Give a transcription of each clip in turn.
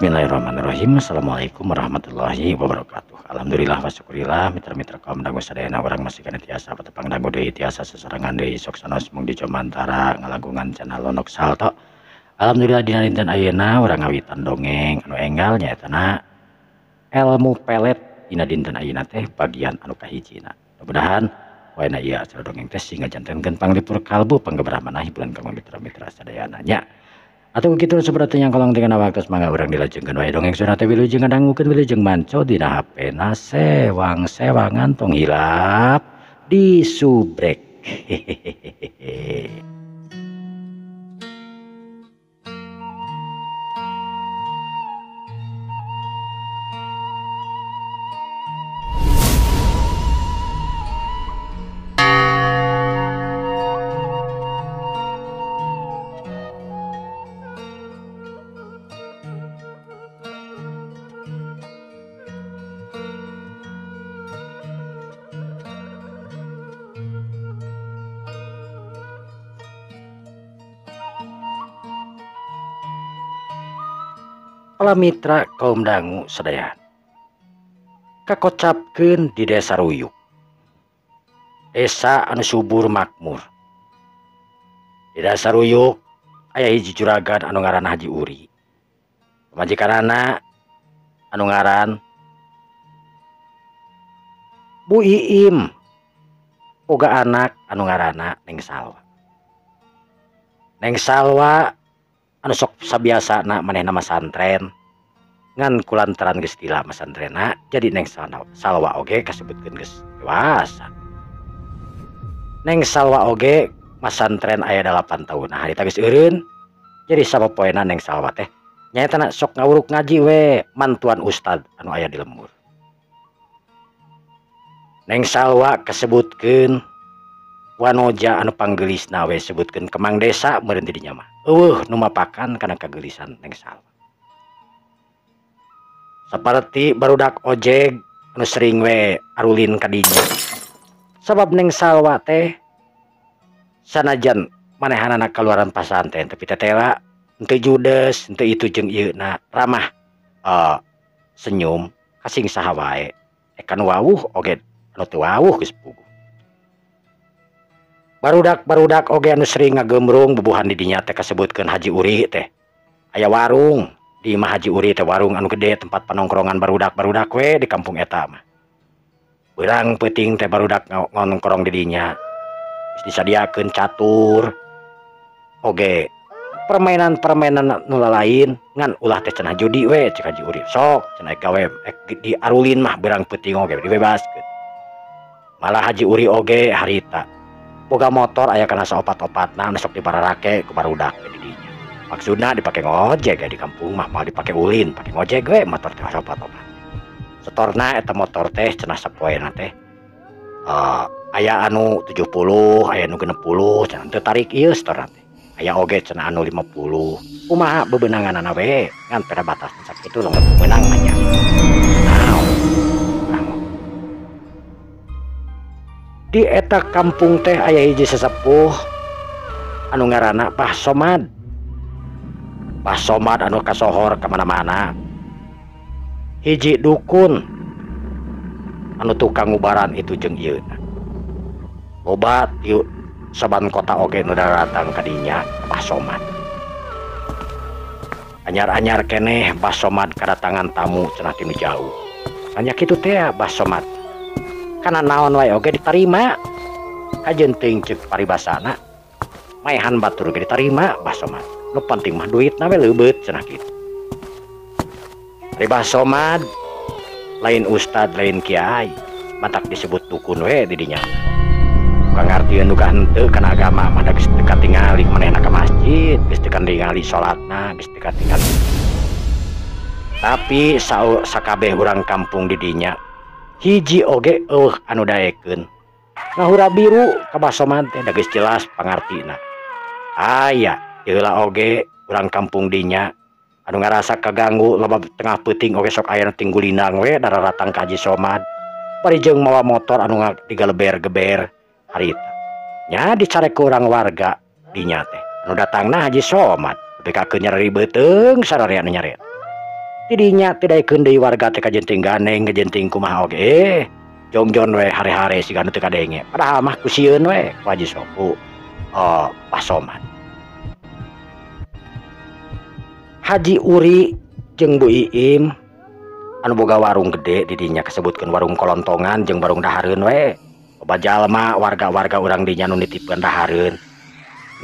Bismillahirrahmanirrahim. Assalamualaikum warahmatullahi wabarakatuh. Alhamdulillah wa syukurillah mitra-mitra kaum dangu sadayana urang masih kana tiasa patepang dangu deui tiasa sasarengan deui sok sanos mung di Jomantara ngalangkungan channel Lonok Salto. Alhamdulillah dina dinten ayeuna urang ngawitan dongeng anu enggal nyaetana ilmu pelet dina dinten ayeuna teh bagian anu kahijina. Mudah-mudahan waena ieu acara dongeng teh sing ngajantenkeun panglipur kalbu panggebrahmana hiburan kanggo mitra-mitra sadayana nya. Atau kitu seperti yang kolong dengan waktu mangga urang dilajengkeun wae dongeng sunah teh wilujeng ngadangukeun wilujeng manco dina HP na sewang-sewangan tong hilap disubrek. Hehehe. Para mitra kaum dangu sadayana kakocapkeun di desa Ruyuk, desa anu subur makmur. Di desa Ruyuk aya hiji juragan anu ngaran Haji Uri, pamajikanana anu ngaran Bu Iim, boga anak anu ngaranna Neng Salwa. Neng Salwa anu sok sabiasana manehna masantren, ngan kulantaran geus tila masantrena jadi Neng Salwa oge kasebutkeun geus dewasa. Neng Salwa oge masantren aya 8 tahun. Nah, harita geus eureun. Jadi sapopoena Neng Salwa teh nyaetana sok ngawuruk ngaji we mantuan ustad anu aya di lembur. Neng Salwa kasebutkeun wanoja anu panggelisna we sebutkeun kemang desa meureun di dinya mah. Eueuh nu mapakan kana kageulisan Neng Salwa. Saperti barudak ojek anu sering we arulin ka dinya. Sabab Neng Salwa teh sanajan manehanana kaluaran pasantren tapi tetela henteu judes, henteu itu jeung ieu na ramah, senyum kasing saha wae. Ekan wawuh oge anu teu wawuh geus puguh. Barudak-barudak oge anu sering ngagemrung bubuhan di dinya teh kasebutkeun Haji Uri teh. Aya warung di imah Haji Uri teh, warung anu gede tempat panongkrongan barudak-barudak we di kampung eta mah. Beurang peuting teh barudak ngongkrong di dinya. Geus disadiakeun catur oge permainan-permainan nu lalain ngan ulah teh cenah judi we cek Haji Uri. Sok cenah gawe diarulin mah beurang peuting oge dibebaskeun. Malah Haji Uri oge harita boga motor aya kana saopat-opatna anu sok dipararake ku barudak di dinya. Maksudna dipake ngojek ya di kampung mah moal dipake ulin, pake ngojek we motor teh saopat-opat. Setorna eta motor teh cenah sapoena teh aya anu 70, aya anu 60, cenah teu tarik ieu setorna teh. Aya oge cenah anu 50. Kumaha bebenanganana we ngan pada batas sakitu lomba bebenang mah nya. Di eta kampung teh aya hiji sesepuh anu ngaranna Bah Somad. Bah Somad anu kasohor kamana-mana. Hiji dukun anu tukang ngubaran itu jeung ieu. Loba ti saban kota oge nu daratang ka dinya Bah Somad. Anyar-anyar keneh Bah Somad kadatangan tamu cenah ti nu jauh. Anya kitu teh Bah Somad. Kana naon wae oge ditarima. Kajeun teuing ceuk paribasana maehan batur ge ditarima Bah Somad. Nu penting mah duitna we leubeut cenah kitu. Ari Bah Somad lain ustad lain kiai, matak disebut dukun we di dinya. Bukan ngartieun duka henteu kana agama mah da geus teu katingali manehna ka masjid, geus teu katingali salatna, geus teu katingali. Tapi sakabeh urang kampung di dinya hiji oge eueuh anu daekeun ngahura biru ka Bah Somad teh da geus jelas pangartina. Aya heula oge urang kampung dinya anu ngarasa kaganggu loba tengah peuting oge sok aya nu tinggulinang we dararatang ka Haji Somad bari jeung mawa motor anu digaleber-geber harita. Nya dicarek ku urang warga dinya teh anu datangna Haji Somad bekakeun nyari beuteung sararea nu nyaret. Tidinya teu daekeun deui warga teh kajenting gandeng kajenting kumaha oge. Jongjon we hare-hare siga nu teu kadenge. Padahal mah ku sieun we ku Haji Sopu. Oh, Pasoman. Haji Uri jeung Bu Iim anu boga warung gede di dinya kasebutkeun warung kolontongan jeung warung dahareun we. Loba jalma warga-warga urang dinya nu nitipkeun dahareun.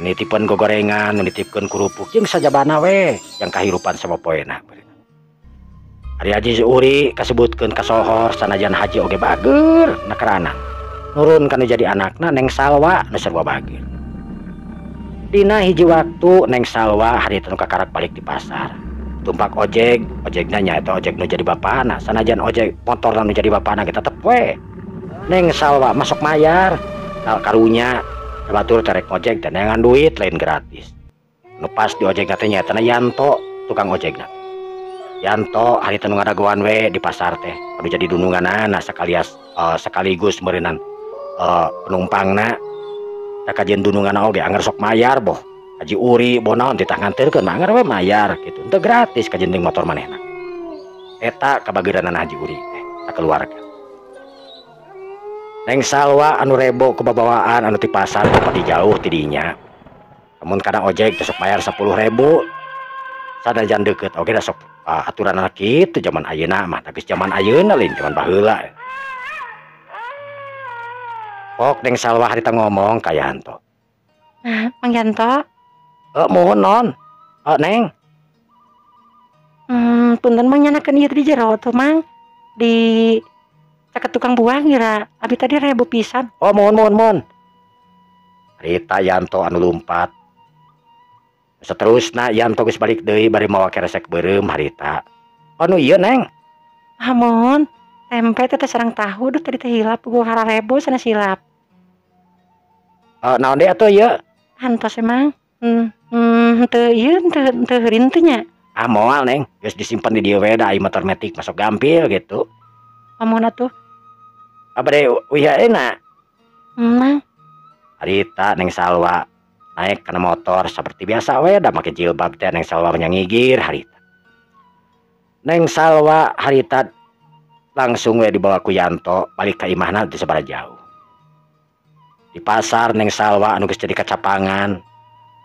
Nitipkeun gogorengan, nitipkeun kerupuk jeung sajabana we yang kahirupan sapopoena. Ari Haji Uri kasebutkeun kasohor sanajan haji oge bager nakerana. Nurun kanu jadi anakna Neng Salwa nu sarua bager. Dina hiji waktu Neng Salwa harita nu kakarak balik di pasar. Tumpak ojek, ojekna nyaeta ojek nu jadi bapana, sanajan ojek motorna nu jadi bapana ge tetep we. Neng Salwa masuk mayar, karunya batur terek ojek teh neangan duit lain gratis. Nu pas di ojek teh nyaeta Yanto, tukang ojekna. Yanto harita nu ngadagoan we di pasar teh, anu jadi dununganana sekaligus meureunnan penumpangna. Kajian dunungan oge anger sok mayar boh Haji Uri boh naon titah nganterkeun mah anger we mayar kitu teu gratis kajian jeung motor manehna. Eta kabageuranan Haji Uri teh sakeluarga. Neng Salwa anu rebo ku babawaan anu ti pasar pati jauh ti dinya. Lamun kana ojek teh sok mayar 10.000. Sanajan deukeut oge da sok aturanna kitu zaman ayeuna mah, geus zaman ayeuna lain zaman baheula. Pok Neng Salwa harita ngomong ka Yanto. Mang Yanto. Mohon non. Neng. Punten Mang nyanakeun ieu di jero tuh Mang. Di caket tukang buah ngira. Abi tadi rebo pisan. Oh mohon mohon mohon. Harita Yanto anu lumpat. Seterusna Yanto geus balik deui bari mawa keresek beureum harita. Anu ieu Neng. Ah mohon. Tempe teh sareng tahu duh tadi teh hilap gua hararebo sana silap. Naon deui atuh ieu? Antos emang. Teu ieu teu heurin teh nya. Ah moal Neng, geus disimpen di dieu we da ai motor metik masuk gampil gitu. Amun atuh. Bade uih ayeuna. Mang. Harita Neng Salwa naik kana motor seperti biasa we da make jilbab teh Neng Salwa ngigir harita. Neng Salwa harita langsung we dibawa ku Yanto balik ka imahna teu sabaraha jauh. Di pasar Neng Salwa anu geus jadi kacapangan.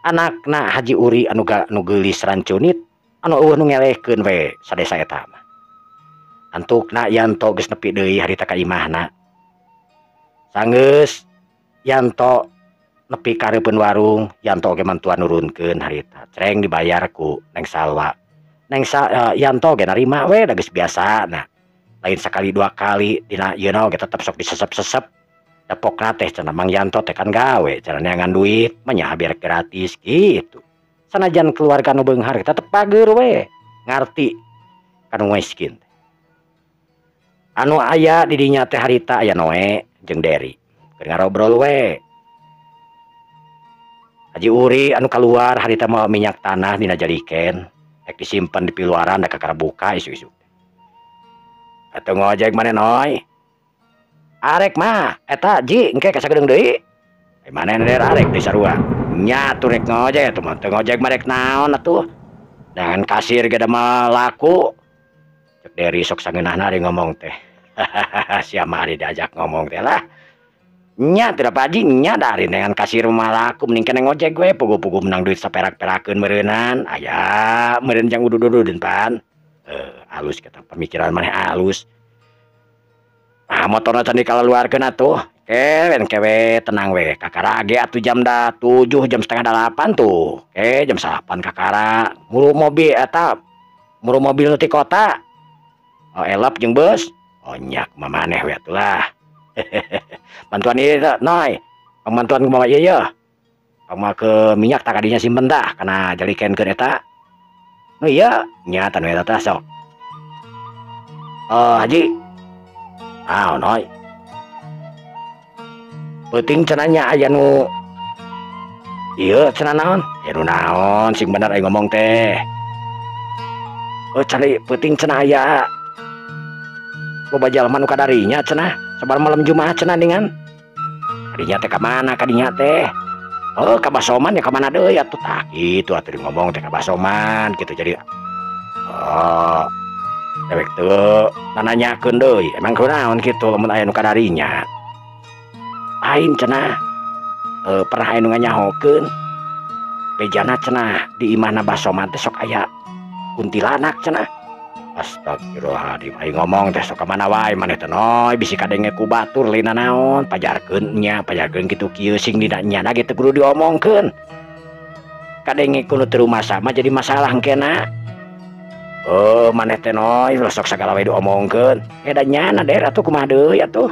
Anakna Haji Uri anu geulis rancunit anu eueuh nu ngelehkeun we sadesa eta mah. Antukna Yanto geus nepi deui harita ka imahna. Sanggeus Yanto nepi ka hareupeun warung, Yanto oge mantuan nurunkeun harita. Cereng dibayar ku Neng Salwa. Yanto oge narima we da geus biasa nah. Lain sekali dua kali dina ieu oge tetep sok disesep-sesep. Depokna teh cenah Mang Yanto teh kan gawe cenah neangan duit mah nya biar gratis gitu. Sanajan keluarga nu beunghar tetep pager we ngarti kanu miskin. Anu aya di dinya teh harita aya Noe jeung Deri keur ngarobrol we. Haji Uri anu kaluar harita mawa minyak tanah dina jariken rek disimpen di piluaran da kakara buka isu-isu. Atuh ngojek maneh Noy? Arek mah eta ji engke kasagedeung deui. Maneh arek deui sarua. Nya atuh rek ngojek atuh mah teu ngojek mah rek naon atuh. Dengan kasir ge da mah laku. Cek Deri sok sangeunahna ari ngomong teh. Sia mah ari diajak ngomong teh lah. Nya teu da Pak Haji nya da ari dengan kasir mah laku mending keneh ngojek we puguh-puguh menang duit saperak-perakeun meureunnan. Aya meureun jang udud-ududun pan. Halus kata pemikiran maneh halus. Ah motorna can dikalaluarkeun atuh. Kewen kewe tenang we kakara ge atuh jam da 7 jam 7:30 tuh. Ke jam 8 kakara muru mobil eta muru mobil nu ti kota. Oh elap jeung bus. Oh nyak mah maneh we atuh lah. Bantuan ieu Noy. Bantuan kumaha ieu ye. Pangma ke minyak tak kadinya simpen tah kana jalikenkeun eta. Nu ieu nya tan we eta sok. Haji. Ah, Noy. Peuting cenah nya aya nu ieu cenah naon? Ya nu naon sing bener aing ngomong teh. Oh cari peuting cenah aya loba jalma nu kadarinya cenah sabar malam Jumat cenah ningan. Kadinya teh ka mana kadinya teh? Oh ka Basoman ya ka mana deui atuh tah kitu atuh ngomong teh ka Basoman kitu jadi. Oh Dewek teu nananyakeun deui, emang kunaon kitu lamun aya nu kadarinya. Lain cenah pernah aya nu nganyahokeun. Bejana cenah di imahna Bah Somad teh sok aya kuntilanak cenah. Astagfirullahaladzim, aing ngomong teh sok ka mana wae maneh teh Noy, bisi kadenge ku batur lain naon, pajarkeun nya, pajarkeun kitu kieu sing dina nyana ge teu kudu diomongkeun. Kadenge ku nu teu rumasa mah jadi masalah engkena. Oh, maneh teh Noy, sok sagala wae diomongkeun. Da nyana daerah tuh kumaha deui atuh.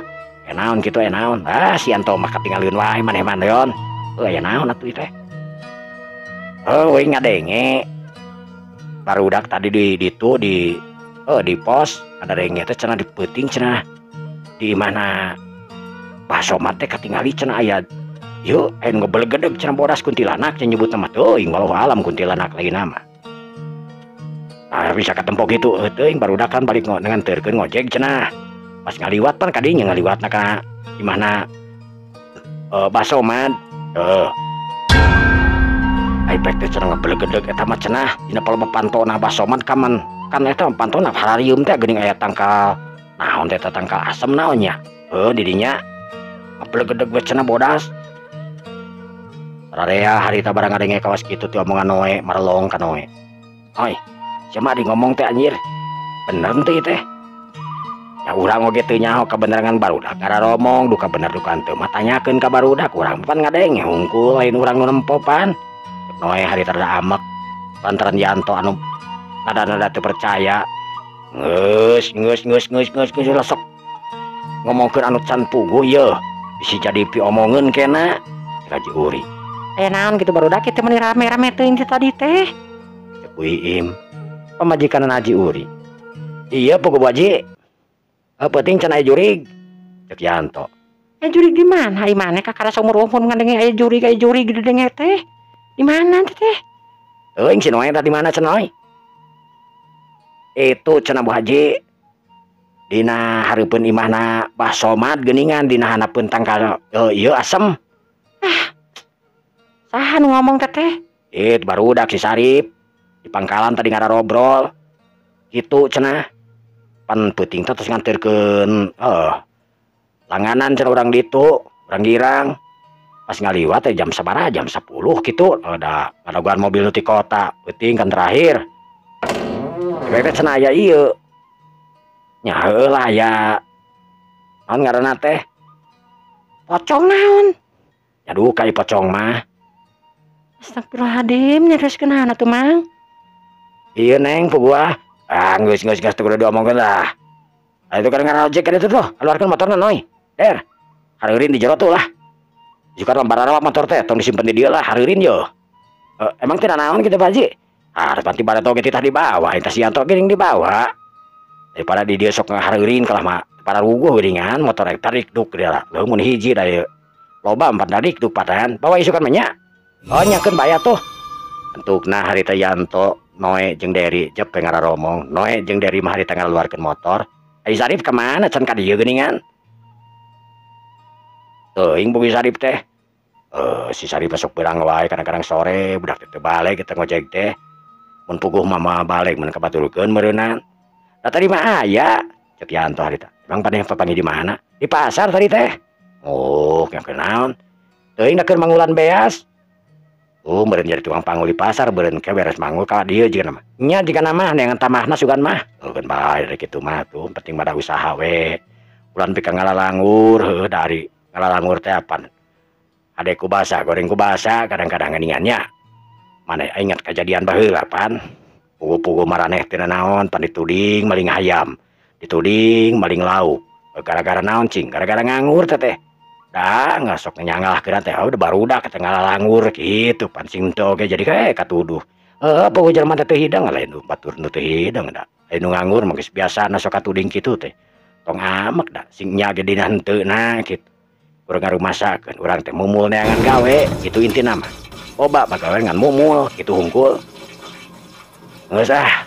Naon kitu naon. Ah, si Yanto mah katingalieun wae maneh mah deon. Aya naon atuh ieu teh. Oh, euy ngadenge. Barudak tadi di ditu di di pos ada denge teh cenah di peuting cenah di mana Bah Somad teh katingali cenah aya ieu aya nu ngebelegedeg cenah bodas kuntilanak cenah nyebutna mah teuing wallahu alam kuntilanak lain mah. Ah bisa katempo kitu teuing barudak kan balik nganterkeun ngojek cenah. Pas ngaliwat pan kadinya ngaliwatna ka di mana Bah Somad. Ai pek teh cenah ngebelegedeg eta mah cenah dina palebah pantona Bah Somad kaman kan eta pantona hararium teh geuning aya tangkal naon teh eta tangkal asem naon nya. Didinya ngebelegedeg we cenah bodas. Rarea harita barang ngadenge kawas kitu teh omongan Noe marelong ka Noe. Oi, sia mah di ngomong teh anjir. Bener teh ieu teh. Ya urang oge teu nyaho kabeneran barudak ngararomong duka bener duka henteu mah tanyakeun ka barudak urang pan ngadenge hungkul lain urang nu nempo pan. Noe harita rada amek lantaran Yanto anu nada-nada teu percaya. Geus geus geus geus geus geus lah sok ngomongkeun anu can puguh yeuh bisi jadi piomongeun kena Haji Uri. Aya naon kitu barudak kitu meni rame-rame teuing ti tadi teh. Cek Iim pamajikan Haji Uri. Iya puguh Bu Haji. Penting can aya jurig. Cek Yanto. Aya jurig di mana? Ai maneh kakara saumur umur ngadenge aya jurig didenge teh. Di mana teh teh? Euing si Noe teh di mana cenah Noe? Itu cenah Bu Haji. Dina hareupeun imahna Bah Somad geuningan dina handapeun tangkal ieu asem. Ah. Saha nu ngomong teh teh? It barudak si Sarip. Di pangkalan tadi ngararobrol. Kitu cenah. Pan peuting teh terus nganterkeun langganan cenah urang ditu, urang girang. Pas ngaliwat teh jam sabaraha? Jam 10 kitu. Da ngadaguan mobil nu ti kota, peuting kan terakhir. Dewek teh cenah aya ieu. Nya heueuh lah aya. Naon ngaranna teh? Pocong naon? Nya duka ieu pocong mah. Astagfirullahaladzim, nyarioskeun naon atuh Mang? Ieu Neng puguh. Ah geus geus geus teu kudu diomongkeun lah. Ah itu kan ngarojek kan itu tuh, keluarkeun motorna Noy. Der. Hareureun di jero tuh lah. Jika lambar motor teh tong disimpen di dieu lah, hareureun yo. Emang teh naon kitu Pak Haji? Ah, panti bareto ge titah dibawa, eta si Yanto geuning dibawa. Daripada di dieu sok ngahareureun kalah mah para ruguh geuningan motor rek tarik duk dia lah. Leuh mun hiji da ieu. Loba empat darik duk patahan, bawa isukan mah nya. Oh nyakeun baya tuh. Entukna harita Yanto Noe jeung Deri jep ngararomong. Noe jeung Deri mah harita ngaluarkeun motor. Ai Sarip ka mana can ka dieu geuningan? Teuing bugi Sarip teh. Si Sarip masuk beurang wae kadang-kadang sore budak teh teu balik kita ngojek teh. Mun puguh mama balik mun kabaturkeun meureunnan. Da tadi mah aya cek Yanto harita. Emang paneh papanggih di mana? Di pasar tadi teh. Oh, yang naon? Teuing da keur mangulan beas. Oh, meureun jadi tukang panggul di pasar, meureun ke beres manggul ka dieu jiga mah. Nya jiga mah neangan tamahna sugan mah. Oh, keun bae dari kitu mah tuh, penting mah da usaha we. Ulan pika ngalalangur heuh dari ngalalangur teh apan. Ade ku basa, goreng ku basa, kadang-kadang geuningan nya. Maneh ingat kejadian baheula pan. Pugu-pugu maraneh teh naon pan dituding maling hayam, dituding maling lauk. Gara-gara naon cing? Gara-gara nganggur teh teh. Dah nggak sok nyangalahkeun teh, udah barudak teh ngalalangur kitu pan sing teu oge jadi kae katuduh. Pugu jelema teh teu hidang lain nu batur nu teu hidang da. Lain nu nganggur mah geus biasana sok katuding kitu teh. Tong amek da sing nya ge dina henteuna kitu. Urang ngarumasakeun urang teh mumul neangan gawe kitu intina mah. Loba bagawe ngan mumul kitu hungkul. Geus ah.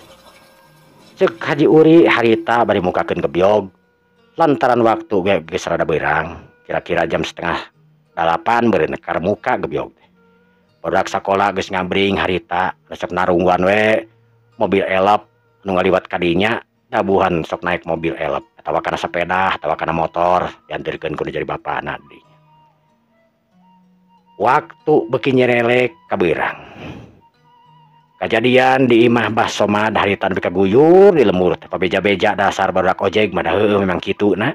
Ceuk Haji Uri harita bari mukakeun gebyog. Lantaran waktu ge geus rada beurang, kira-kira jam 7:30 beureun nekar muka gebyog teh. Barudak sakola geus ngabring harita, resep narungguan we mobil elap nu ngaliwat kadinya Dabuhan sok naik mobil elep atawa kana sepeda atawa kana motor dianterkeun ku nu jadi bapana dinya. Waktu beuki nyerelek kabeurang. Kajadian di imah Bah Somad harita nepi ka guyur di lembur teh pabeja-beja dasar barudak ojek mah da heueuh memang kitu na.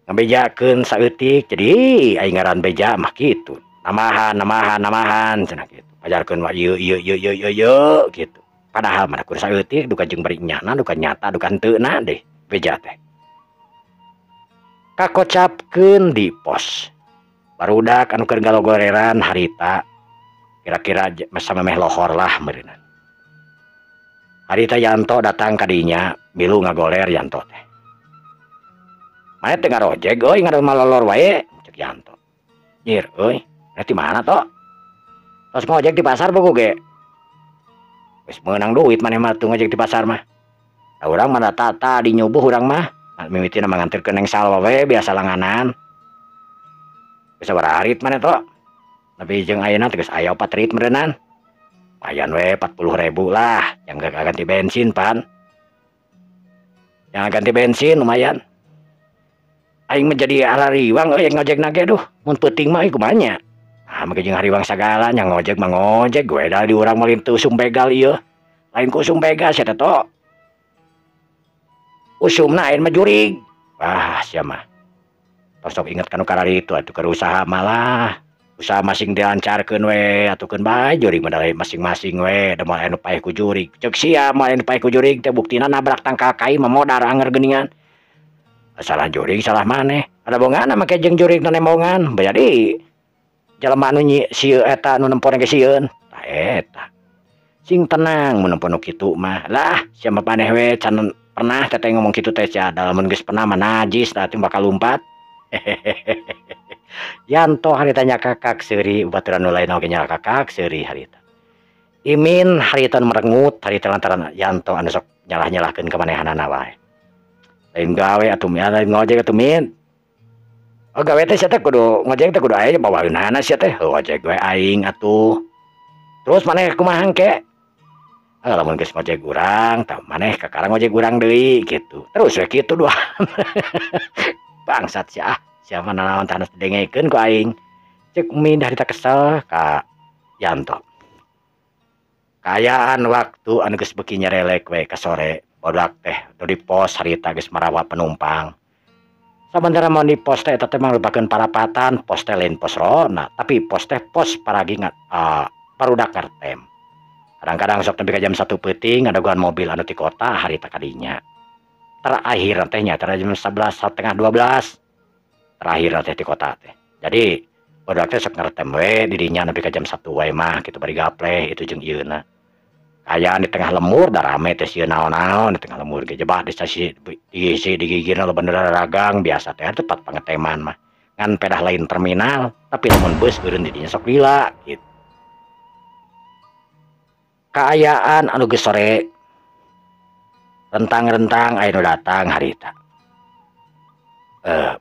Ngabejakeun saeutik jadi aing ngaran beja mah kitu. Namahan namahan namahan cenah kitu. Pajarkeun wa ieu ieu ieu ieu ieu ieu kitu. Padahal mah kur saeutik duka jeung bari nyana duka nyata duka henteu na deh beja teh. Kakocapkeun di pos. Barudak anu keur galogoreran harita kira-kira samemeh lohor lah meureunnan. Harita Yanto datang ka dinya milu ngagoler Yanto teh. Maneh teh ngarojeg euy ngamalolor wae cek Yanto. Nyir euy, maneh ti mana to? Tos ngojek di pasar bogo ge. Geus meunang duit maneh mah tuh ngojek di pasar mah. Da urang mah tata di nyubuh urang mah. Mimitina mah nganterkeun neng salwa we biasa langanan. Geus sabaraha rit maneh to? Tapi jeung ayeuna teh geus aya 4 rit meureunnan. Lumayan we 40.000 lah, yang gak ganti bensin pan. Yang ganti bensin lumayan. Aing mah jadi harariwang euy ngojek na ge duh, mun peuting mah euy kumaha nya. Ah make jeung hariwang sagala nya ngojek mah ngojek gue da di urang mah lain teu usum begal ieu. Lain ku usum begal sia teh to. Usumna aing mah jurig. Wah sia mah. Tos sok inget kanu kararitu atuh keur usaha malah. Usaha masing dilancarkeun we atukeun bae jurig mah da masing-masing we da moal anu paeh ku jurig. Ceuk sia moal anu paeh ku jurig teh buktina nabrak tangkal kai mah modar anger geuningan. Salah jurig salah maneh. Ada bongana make jeung jurig nu nembongan. Jadi jelema nu sieu eta nu nempon ge sieun. Tah eta. Sing tenang mun nempon nu kitu mah. Lah sia mah maneh we can pernah teteh ngomong kitu teh sia da lamun geus pernah mah najis da atuh bakal lumpat. Yanto harita nyakakak seuri baturan nu lain oge nyakakak seuri harita. Imin harita nu merengut harita lantaran Yanto anu sok nyalah-nyalahkeun ka manehanana wae. Lain gawe atuh lain ngojek atuh min. Oh gawe teh sia teh kudu ngojek teh kudu aya bawaeunana sia teh. Heuh ojek we aing atuh. Terus maneh kumaha engke? Ah lamun geus ngojek urang tah maneh kakara ngojek urang deui kitu. Terus we kitu dua. Bangsat sia ah. Sia mah nanaon tah anu didengekeun ku aing. Ceuk Min harita kesel ka Yanto. Kaayaan waktu anu geus beuki nyerelek we ka sore. Barudak teh nu di pos harita geus marawa penumpang. Sabenerna mun di pos teh eta teh mangrupakeun parapatan, pos teh lain pos rona, tapi pos teh pos paragi barudak ngartem. Kadang-kadang sok nepi ka jam 1 peuting ngadaguan mobil anu ti kota harita kadinya. Terakhir teh nya teh jam 11 setengah 12. Terakhir teh ti kota teh. Jadi barudak teh sok ngartem we di dinya nepi ka jam 1 wae mah kitu bari gapleh itu jeung ieuna. Kaayaan di tengah lemur da rame teh sieun naon-naon di tengah lemur ge jebah di stasi diisi digigirna loba nu daragang biasa teh tempat pangeteman mah. Ngan pedah lain terminal tapi lamun bus eureun di dinya sok lila kitu. Kaayaan anu geus sore rentang-rentang aya nu datang harita.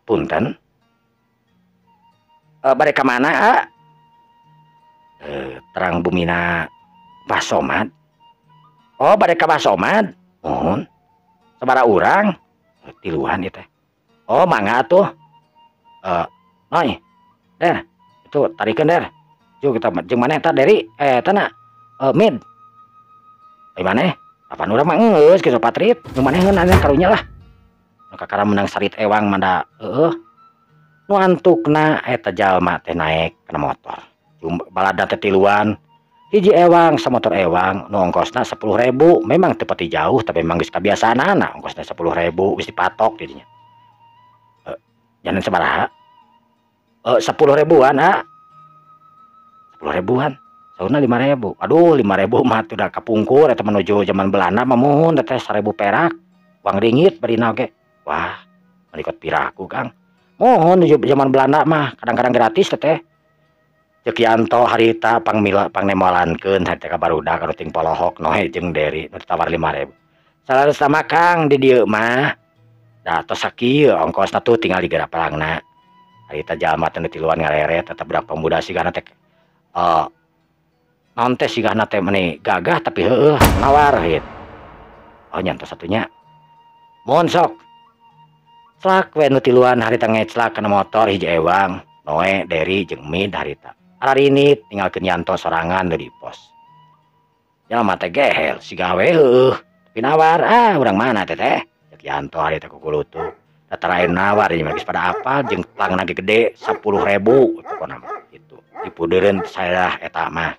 Punten. Bade ka mana a? Terang bumina Bah Somad. Oh bade ka Bah Somad? Muhun. Sabaraha urang? Tiluan ieu teh. Oh mangga atuh. Noy. Der. Itu tarikeun der. Jeung kita jeung maneh eta Deri? Eta na. Mid. Ai maneh? Apan urang mah geus kitu patrit. Jeung maneh ngeunah karunya lah. Nu kakara menang sarit ewang mah da heueuh. Nu antukna eta jalma teh naek kana motor. Balada teh tiluan. Hiji ewang samotor ewang nu ongkosna 10.000, memang teu pati jauh tapi memang geus kabiasaanana ongkosna 10.000 geus dipatok didinya. Jalan sabaraha? 10 ribuan ah. 10 ribuan. Saurna 5.000. Aduh 5.000 mah teu da kapungkur eta menuju zaman Belanda mah muhun teh 1.000 perak. Uang ringgit barina oge. Wah, menikot piraku Kang. Muhun menuju zaman Belanda mah kadang-kadang gratis teh. Ceuk Yanto harita pangmila pangnemolankeun harita ka barudak anu ting polohok noe jeung Deri nu ditawar 5.000. Salarasna mah Kang di dieu mah da tos sakieu ongkosna tuh tinggal digerapalangna. Harita jalma teh nu tiluan ngareret eta budak pemuda sigana teh naon teh sigana teh meuni gagah tapi heueuh nawar gitu. Oh nyantos satunya. Mun sok. Celak we nu tiluan harita ngeclak kana motor hiji ewang, Noe, Deri jeung Mid harita. Ararinit ninggalkeun Yanto sorangan di pos. Jalma teh gehel siga we heueuh. Tapi nawar ah urang mana teh teh. Cek Yanto harita kukulutu. Da tarair nawar ieu mah geus pada apal jeung pelangna ge gede 10.000 pokona mah kitu. Dipudeureun saedah eta mah.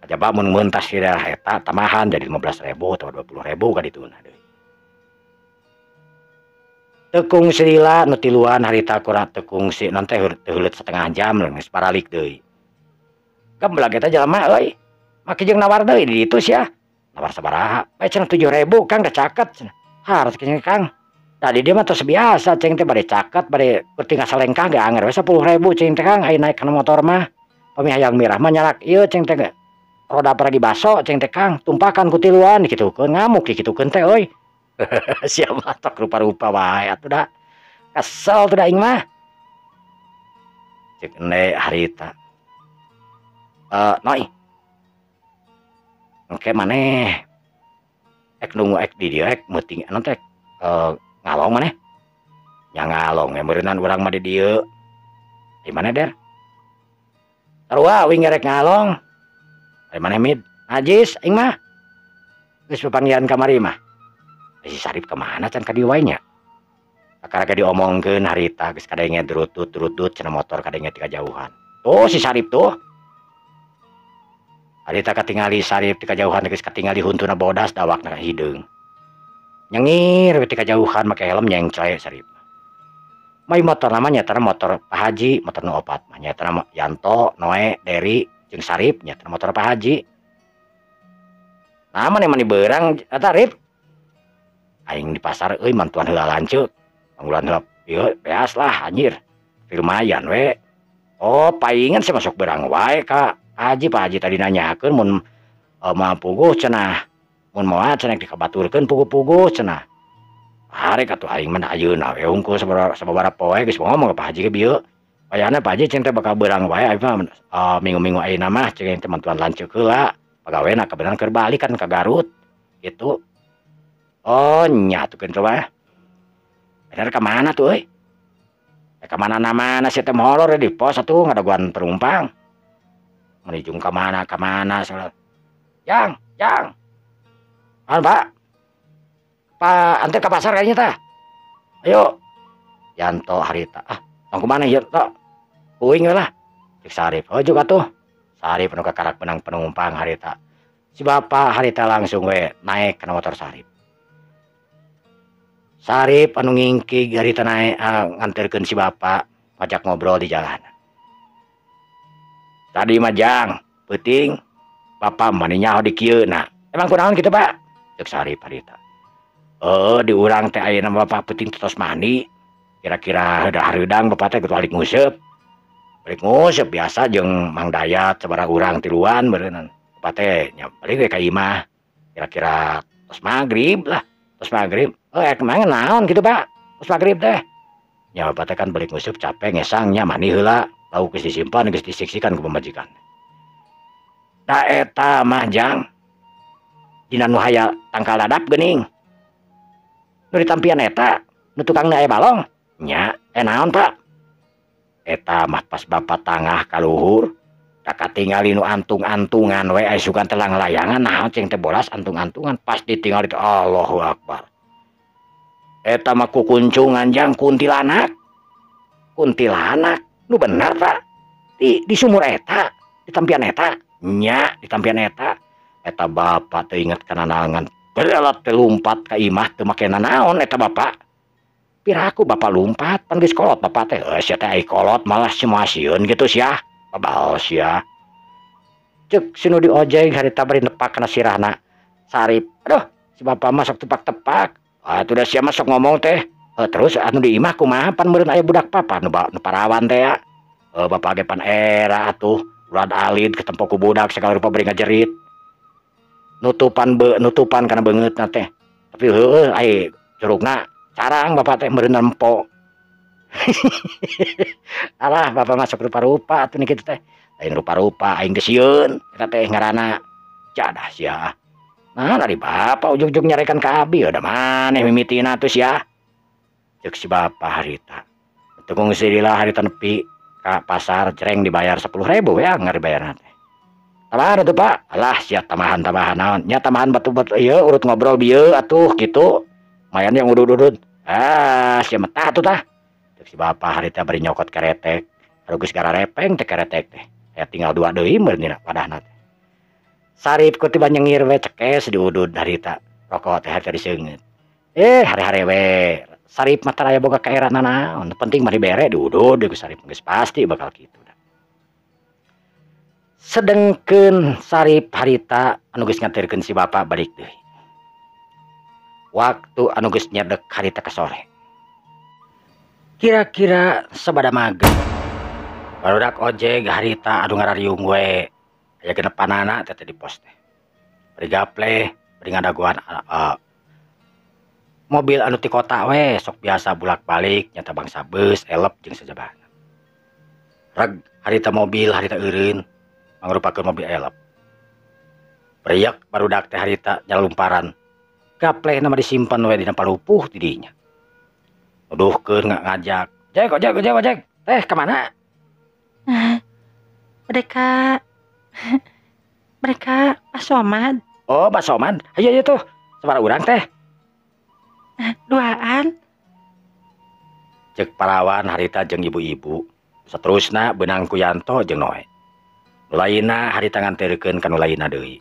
Kajaba mun meuntas di daerah eta tambahan jadi 15.000 atau 20.000 ka dituna deui. Tekung silila nu tiluan harita kurang tekung si non teh teu setengah jam geus paralik deui. Geblak eta jelema euy. Make jeung nawar deui di ditu sia. Nawar sabaraha? Bae cenah 7.000 Kang da caket cenah. Harus cenah Kang. Tadi dia mah tos biasa ceng teh bade caket bade penting salengkah ge anger we 10.000 ceng teh Kang aya naik kana motor mah. Pami hayang mirah mah nyalak ieu ceng teh roda paragi baso ceng teh Kang tumpakan ku tiluan dikitukeun ngamuk dikitukeun teh euy. Siapa tok rupa-rupa wae atuh da. Kesel tuh da aing mah. Cek ende harita. Noi. Engke maneh ek nunggu ek di dieu ek meuting anu teh ngalong maneh. Nya ngalong we meureunnan urang mah di dieu. Di mana Der? Sarua uing rek ngalong. Di mana Mid? Najis aing mah. Geus pepanggihan kamari mah. Si Sarip kemana can ka dieu wae nya? Kakara ge diomongkeun harita geus kadenge drutut-drutut cenah motor kadenge ti kajauhan. Tuh si Sarip tuh. Harita katingali Sarip ti kajauhan geus katingali huntuna bodas dawakna hideung. Nyengir we ti kajauhan make helm nyengcle Sarip. Mai motor namanya nyaeta motor Pak Haji, motor nu opat mah nyaeta Yanto, Noe, Deri jeung Sarip nyaeta motor Pak Haji. Nah mane mani beurang eta Rip. Aing di pasar euy mantuan heula lanceuk. Panggulan heula ieu beas lah anjir. Lumayan we. Oh paingan sih masuk berang wae ka Haji. Pak Haji tadi nanyakeun mun moal puguh cenah. Mun moal cenah dikabaturkeun puguh-puguh cenah. Arek atuh aing mah ayeuna we hungkul sababaraha poe geus ngomong ka Pak Haji ge bieu. Wayahna Pak Haji cing teh bakal berang wae aing mah minggu-minggu ayeuna mah cing teh mantuan lanceuk heula. Pagawena kabeneran keur balik kan ka Garut. Gitu. Oh nya tuh keun wae. Bener ka mana tuh euy? Ka mana-mana sia teh molor di pos atuh ngadaguan penumpang. Menuju ka mana salah. Yang, yang. An Pak. Pak antar ke pasar kayaknya tah. Ayo. Yanto harita. Ah, tong kumaha ieu tok? Uing we lah. Cek Sarip. Oh juga tuh. Sarip nu kakarak menang penumpang harita. Si bapak harita langsung we naik kana motor Sarip. Sarip anu ngingkig harita naik nganterkeun si bapak ngajak ngobrol di jalan. Tadi mah jang peuting bapak mah nyaho di kieu na. Emang kunaon kitu Pak? Cek Sarip harita. Di urang teh ayeuna bapak peuting tos mandi. Kira-kira heudah hareudang bapak teh balik nguseup. Balik nguseup biasa jeung Mang Dayat sabaraha urang tiluan beureunan. Bapak teh nya balik we ka imah. Kira-kira tos magrib lah. Tos magrib. Oh, emang naon gitu Pak? Tos magrib teh. Nya bapak teh kan balik nguseup capek ngesang nya mandi heula. Lauk geus disimpan geus disiksikan ku pamajikan. Da eta mah jang dina nu haya tangkal dadap geuning. Nu ditampian eta, nu tukangna aya balong. Nya, naon Pak? Eta mah pas bapak tangah ka luhur, da katingali nu antung-antungan we aya sugan teh langlayangan naon cing teh bolas antung-antungan pas ditingali teh Allahu Akbar. Eta mah kukuncungan jang kuntilanak. Kuntilanak nu bener Pak. Di sumur eta, di tampian eta. Nya, di tampian eta. Eta bapak teu inget kana naangan. Berelat teh lumpat ka imah teu make nanaon eta bapak. Piraku bapak lumpat pan geus kolot bapak teh. Heuh sia teh ai kolot malah semua sieun gitu sia. Babal sia. Cek si nu di ojek harita bari nepak kana sirahna Sarip. Aduh, si bapak mah sok tepak-tepak. Ah, atuh da sia mah sok ngomong teh. Terus anu di imah kumaha pan meureun aya budak papa nu parawan teh ya. Bapak ge pan era atuh ulad alid ketempo ku budak segala rupa bari ngajerit. Nutupan nutupan kana beungeutna teh. Tapi heueuh ai curugna carang bapak teh meureun nempo. Alah bapak masuk rupa-rupa atuh ni kitu teh. Lain rupa-rupa aing geus sieun eta teh ngaranna jadah sia. Nah dari bapak ujug-ujug nyarekan ka abi udah maneh mimitina atuh sia. Ceuk si bapak harita. Teu ngungsi lila harita nepi ka pasar cereng dibayar 10.000 we anger dibayarna teh. Tambahan atuh Pak. Alah sia tambahan-tambahan naon. Nya tambahan batu-batu ieu urut ngobrol bieu atuh kitu. Lumayan yang udud-udud. Ah sia metah atuh tah. Ceuk si bapak harita bari nyokot keretek. Aduh geus gararepeng teh keretek teh. Aya tinggal 2 deui meureun dina padahna teh. Sarip ku tiba nyengir we cekes diudud harita. Rokok teh harita diseungeut. Hare-hare we. Sarip mah tara aya boga kaerana naon. Penting mah dibere diudud ku Sarip geus pasti bakal kitu. Sedengkeun Sarip harita anu geus nganterkeun si bapak balik deui. Waktu anu geus nyedek harita ka sore. Kira-kira sabada magrib. Barudak ojek harita anu ngarariung we. Aya genepanana teh di pos teh. Bari gaple, bari ngadaguan mobil anu ti kota we sok biasa bulak-balik nyata bangsa bus, elep jeung sajabana. Reg harita mobil harita eureun mangrupakeun mobil elep. Beriak barudak teh harita nyalumparan. Gapleh nama disimpan we dina palupuh di dinya. Nuduhkeun ngajak. Jek ojek ojek ojek. Teh ka mana? Mereka Pak Somad. Oh, Pak Somad. Ayo ayo tuh. Sabaraha urang teh? Duaan. Cek parawan harita jeung ibu-ibu. Saterusna beunang ku Yanto jeung Noe. Nu lainna harita nganterkeun ka nu lainna deui.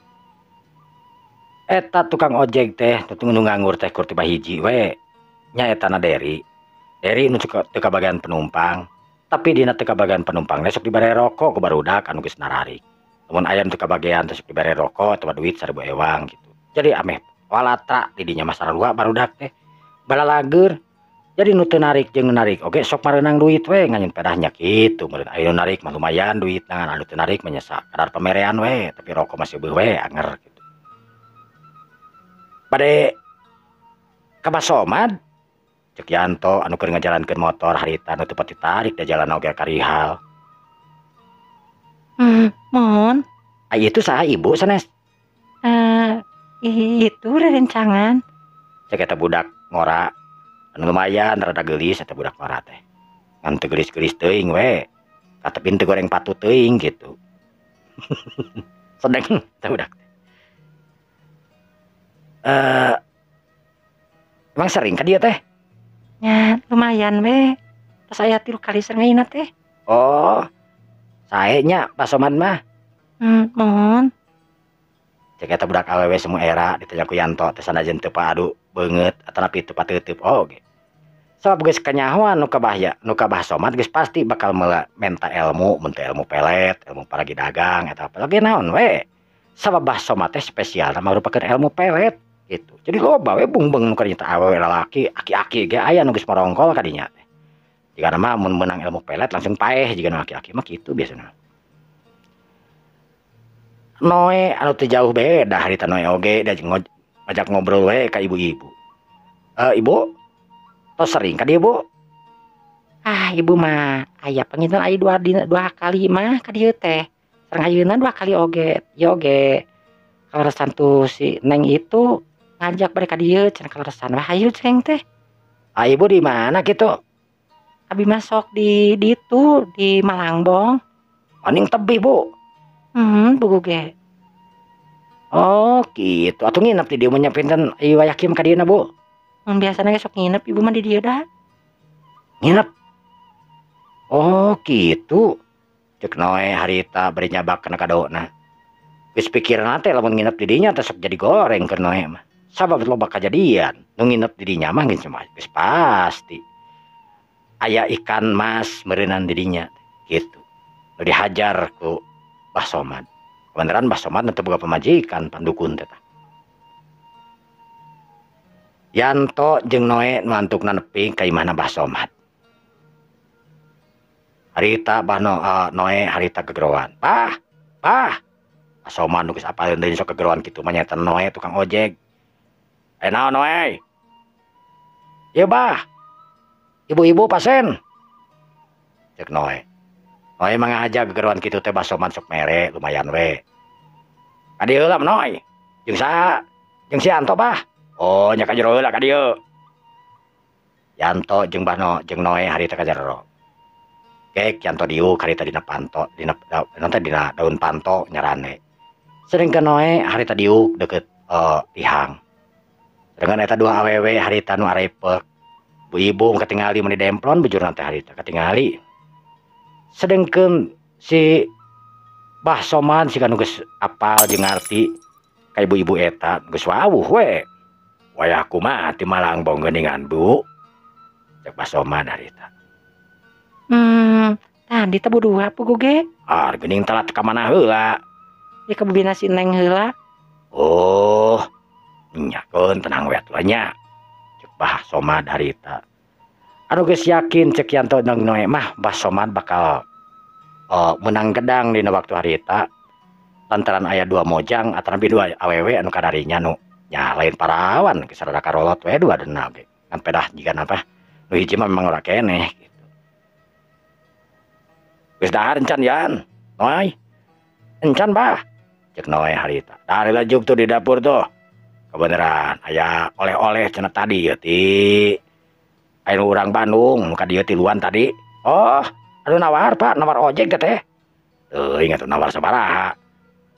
Eta tukang ojek teh nu nganggur teh kur tiba hiji we. Nya etana Deri. Deri nu teu kabagian penumpang. Tapi dina teu kabagian penumpang teh sok dibere rokok ku barudak anu geus nararik. Lamun aya nu teu kabagian teh sok dibere rokok atawa duit 1000 ewang gitu. Jadi ameh walatra di dinya mah sarua barudak teh. Balalageur. Jadi nu teu narik jeung nu narik oge sok mareunang duit we nganyun pedahnya kitu. Meureun aya nu narik mah lumayan duit ngan anu teu narik mah nya sakadar pamerean we, tapi rokok masih beuh we anger gitu. Bade ka Pak Somad cek Yanto anu keur ngajalankeun motor harita anu teu pati tarik da jalan oge karihal. Mohon. Ai itu saha ibu sanes? Itu rerencangan. Cek eta budak ngora. Anu lumayan rada geulis eta budak ngora teh. Ngan teu geulis-geulis teuing we. Katepin teu goreng patut teuing gitu. Sedeng eta budak teh. Emang sering ka dieu teh? Ya, lumayan we. Pas aya 3 kali seringaina teh. Oh. Sae nya Pak Somad mah. Mohon. Cek eta budak awewe semua era ditanya ku Yanto teh sanajan teu paadu beungeut atanapi teu pateuteub oge. Sabab geus kanyahoan nu kabahya, nu ka Bah Somad geus pasti bakal menta ilmu, mun teu ilmu pelet, ilmu paragi dagang eta apalagi naon we. Sabab Bah Somad teh spesialna mangrupakeun ilmu pelet gitu. Jadi loba we bungbeng nu kadinya teh awewe lalaki, aki-aki ge aya nu geus marongkol kadinya teh. Jigana mah mun meunang ilmu pelet langsung paeh jigana aki-aki mah kitu biasana. Noe anu teu jauh beda harita Noe oge da ngajak ngobrol we ka ibu-ibu. Ibu tos sering ka dieu Bu? Ah, ibu mah aya panginten aya dua kali mah ka dieu teh. Sareng ayeuna 2 kali oge. Ieu oge kaleresan tuh si Neng itu ngajak bade ka dieu cenah kaleresan wah hayu ceng teh. Ah, ibu di mana kitu? Abi mah sok di ditu di Malangbong. Aning tebih, Bu. Buku ge. Oh, gitu. Atuh nginep di dieu mah nya pinten ieu wayakim ka dieuna, Bu? Biasana ge sok nginep ibu mah di dieu dah. Nginep? Oh, gitu. Cek Noe harita bari nyabak kana kadona. Geus pikirna teh lamun nginep di dinya teh sok jadi goreng keur Noe mah. Sabab loba kajadian. Nu nginep di dinya mah geus geus pasti. Aya ikan mas meureunan di dinya gitu. Nu dihajar ku Bah Somad. Kebenaran Bah Somad teu boga pamajikan pandukun teh tah. Yanto jeung Noe nu antukna nepi ka imahna Bah Somad. Harita Bah Noe harita kegeroan. Bah, bah. Bah Somad nu geus apaleun deui sok kegeroan kitu mah nyaeta Noe tukang ojek. Naon Noe? Ieu Bah. Ibu-ibu pasen. Cek Noe. Noe mah ngahaja gegeroan kitu teh Bah Somad sok mere lumayan we. Ka dieu heula Noe. Jeung saha? Jeung si Yanto bah. Oh nya ka jero heula ka dieu. Yanto jeung Bah jeung Noe harita ka jero. Kek Yanto diuk harita dina panto dina nanti dina daun panto nyarane. Sedengkeun Noe harita diuk deket tihang. Sedengkeun eta dua awewe harita nu arepek. Bu ibu katingali meuni demplon bujurna teh harita katingali. Sedengkeun si Bah Somad si kanu geus apal jeung ngarti ka ibu-ibu eta geus wawuh we. Wayah kumaha ti Malangbong geuningan Bu. Cek Bah Somad harita. Tadi teh budua puguh ge. Ah, geuning telat ka mana heula? Ya ka bubina si Neng heula. Oh, nya keun tenang we atuh nya. Cek Bah Somad harita. Anu geus yakin cek Yanto jeung Noe mah Bah Somad bakal menang gedang dina waktu harita lantaran aya dua mojang atanapi dua awewe anu kadarinya nu nya lain parawan geus rada karolot we dua dena ge. Ngan pedah jiga apa nu hiji mah memang ora keneh gitu. Geus dahar encan Yan. Noe. Encan Bah. Cek Noe harita. Dahar heula juk tuh di dapur tuh. Kebeneran aya oleh-oleh cenah tadi ieu ti aya nu urang Bandung nu ka dieu tiluan tadi. Oh, anu nawar Pak, nawar ojek teh. Teuing atuh nawar sabaraha.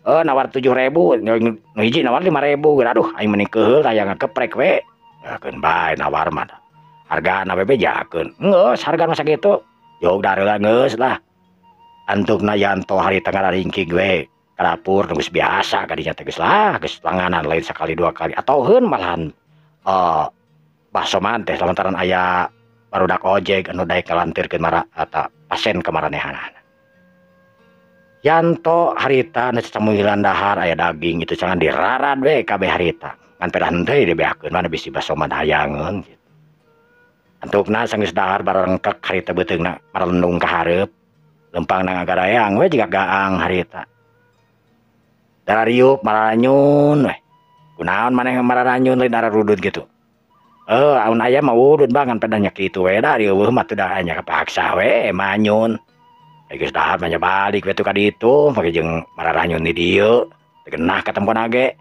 Nawar 7.000, nu hiji nawar 5.000. Aduh, aing meni keuheul aya ngageprek we. Keun bae nawar mah. Hargana we bejakeun. Geus hargana sakitu. Jog dareula geus lah. Antukna Yanto harita ngararingking we ka dapur nu geus biasa kadinya teh geus lah, geus langganan lain sekali dua kali atoheun malahan Bah Somad teh lantaran aya barudak ojek anu daek ngalantirkeun mara eta pasien ka maranehanana. Yanto harita nu camuilan dahar aya daging itu jangan dirarad we kabeh harita. Ngan pedah henteu dibeakeun mana bisi Bah Somad hayangeun gitu. Antukna sanggeus dahar barengkek harita beuteungna marelendung ka hareup. Lempangna ngagaraeang we jiga gaang harita. Darariup mararanyun we. Kunaon maneh mararanyun lain dararudud gitu. Amun aya mah udud bang ngan pedah nya kitu we da rieueuh mah teu da nya kapaksa we manyun. Geus dahar mah nya balik we tuh ka ditu make jeung mararanyun di dieu. Teu genah katempona ge.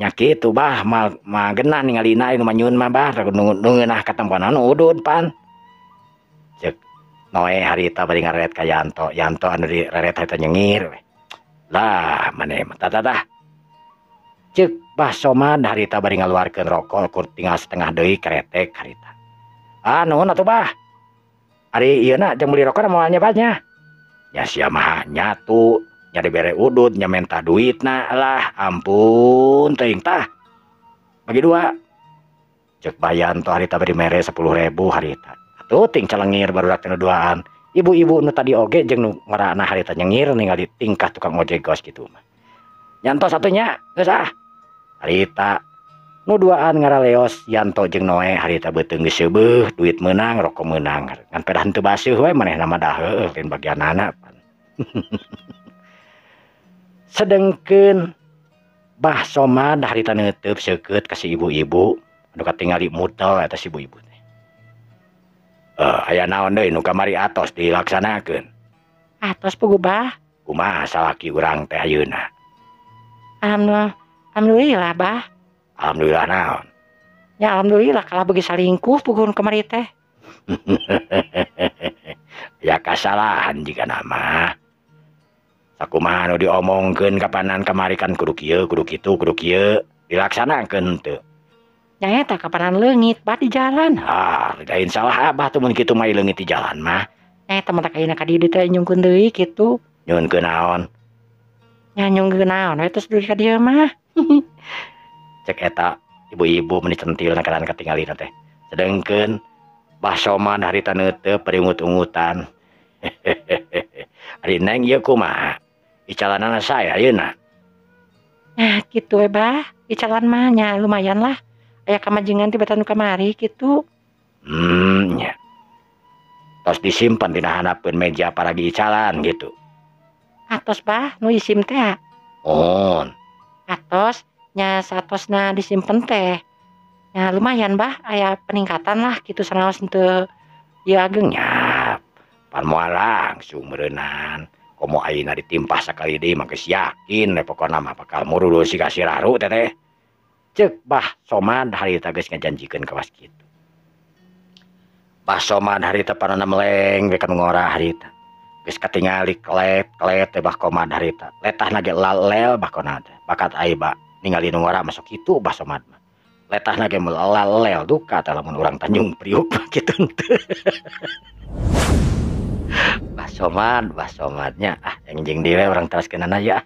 Nya kitu bah mah genah ningalina anu manyun mah bah nu ngeunah katempona nu udud pan. Cek Noe harita bari ngareret ka Yanto, Yanto anu direret harita nyengir we. Lah maneh mah tah tah. Cek Bah Somad harita bari ngaluarkeun rokok kur tinggal setengah deui kretek harita. Ah nuhun atuh Bah. Ari ieu na jeung meuli rokok moal nya bah nya. Nya sia mah nyatu, nya dibere udud nya menta duitna lah ampun teuing tah. Bagi dua. Cek Bah Yanto harita bari mere 10.000 harita. Atuh ting calengir barudak teh nu duaan. Ibu-ibu nu tadi oge jeung nu ngarana harita nyengir ningali tingkah tukang ojek gos kitu mah. Yanto satunya geus ah. Harita nu duaan ngaraleos Yanto jeung Noe harita beuteung geus seubeuh duit meunang rokok meunang ngan pedah henteu baseuh we manehna mah da heueuh lain bagianana pan. Sedengkeun Bah Somad harita neuteub seukeut ka si ibu-ibu anu katingali mutel eta si ibu-ibu teh. Aya naon deui nu kamari atos dilaksanakeun? Atos puguh Bah. Kumaha salaki urang teh ayeuna? Alhamdulillah Bah. Alhamdulillah naon? Ya alhamdulillah kalah beuki salingkuh puguh nu kamari teh. Ya kasalahan jigana mah. Sakumaha nu diomongkeun kapanan kamari kan kudu kieu, kudu kitu, kudu kieu, dilaksanakeun henteu. Nya eta kapanan leungit bah di jalan. Ah, lain salah abah tuh mun kitu mah leungit di jalan mah. Nya eta mah ayeuna ka dieu teh nyungkeun deui kitu. Nyungkeun naon? Nya nyungkeun naon we terus dugi ka dieu mah. Cek eta ibu-ibu meni centil na kadan katingalina teh. Sedengkeun Bah Somad harita neuteub peringut-ungutan. Ari Neng ieu kumaha? Icalanana sae ayeuna. Nah kitu we Bah, icalan mah nya lumayan lah. Aya kamajengan ti batan nu kamari kitu. Nya. Tos disimpen dina handapeun meja paragi icalan gitu. Atos Bah, nu isim teh. Oh. Atos nya satosna disimpen teh. Nya lumayan Bah, aya peningkatan lah kitu sanaos henteu ieu ageng nya. Pan moal langsung meureunnan. Komo ayeuna ditimpah sakali deui mah geus yakin we pokona mah bakal murulul siga si Raru teteh. Ceuk Bah Somad harita geus ngajanjikeun kawas kitu. Bah Somad harita panonna meleng we ka nu ngora harita. Geus katingali kelet-kelet teh Bah Komad harita. Letahna ge lalel Bah Komad teh. Bakat ai ba ningali nu ngora masuk kitu Bah Somad mah. Letahna ge lalel duka teh lamun urang Tanjung Priuk mah kitu henteu. Bah Somad, Bah Somadnya ah enjing deui we urang teraskeunana ya.